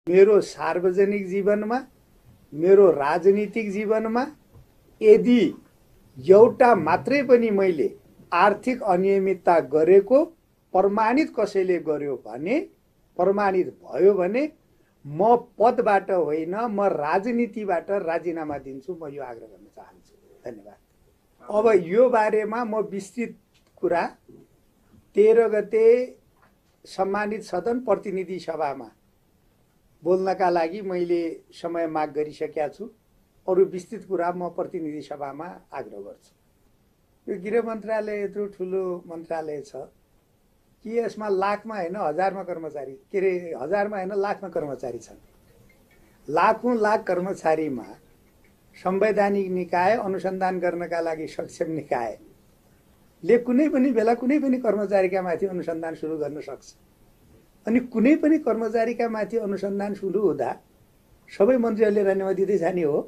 मेरो सार्वजनिक जीवनमा, मेरो राजनीतिक जीवनमा यदि एउटा मात्रै पनि मैले आर्थिक अनियमितता गरेको प्रमाणित कसैले गर्यो भने, प्रमाणित भयो भने म पदबाट होइन, म राजनीतिबाट राजीनामा दिन्छु। म यो आग्रह गर्न चाहन्छु। धन्यवाद। अब यो बारेमा म विस्तृत कुरा 13 गते सम्मानित सदन प्रतिनिधि सभामा बोल्नका लागि मैले समय माग गरिसकेका छु। अरू विस्तृत कुरा म प्रतिनिधि सभामा आग्रह गर्छु। यो गृह मन्त्रालय यत्रो ठुलो मन्त्रालय छ कि यसमा लाखमा होइन हजारमा कर्मचारी, के अरे हजारमा होइन लाखमा कर्मचारी छन्। लाखौं लाख कर्मचारीमा संवैधानिक निकाय, अनुसन्धान गर्नका लागि सक्षम निकायले कुनै पनि बेला कुनै पनि कर्मचारीका माथि अनुसन्धान सुरु गर्न सक्छ। अनि कुनै पनि कर्मचारीका माथि अनुसन्धान सुरु हुँदा सबै मन्त्रीहरूले राजीनामा दिँदै जाने हो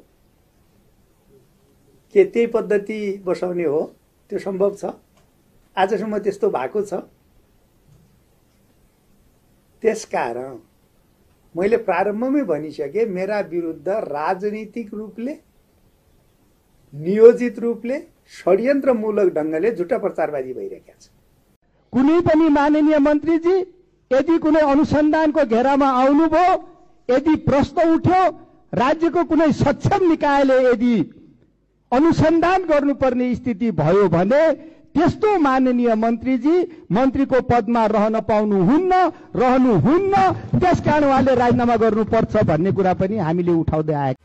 के त्यही पद्धति बसाउने हो? त्यो सम्भव छ? आजसम्म त्यस्तो भएको छ? त्यसकारण मैले प्रारम्भमै भनिसके, मेरा विरुद्ध राजनीतिक रूपले, नियोजित रूपले, षड्यन्त्रमूलक ढंगले झुटा प्रचारबाजी भइरहेको छ। कुनै पनि माननीय मन्त्रीजी यदि कुनै अनुसन्धानको घेरामा आउनुभयो, यदि प्रश्न उठ्यो, राज्यको कुनै सक्षम निकायले यदि अनुसन्धान गर्नुपर्ने स्थिति भयो भने त्यस्तो माननीय मन्त्रीजी मन्त्रीको पदमा रहन पाउनुहुन्न, रहनुहुन्न। त्यसकारण उहाँले राजीनामा गर्नुपर्छ भन्ने कुरा पनि हामीले उठाउँदै आएका।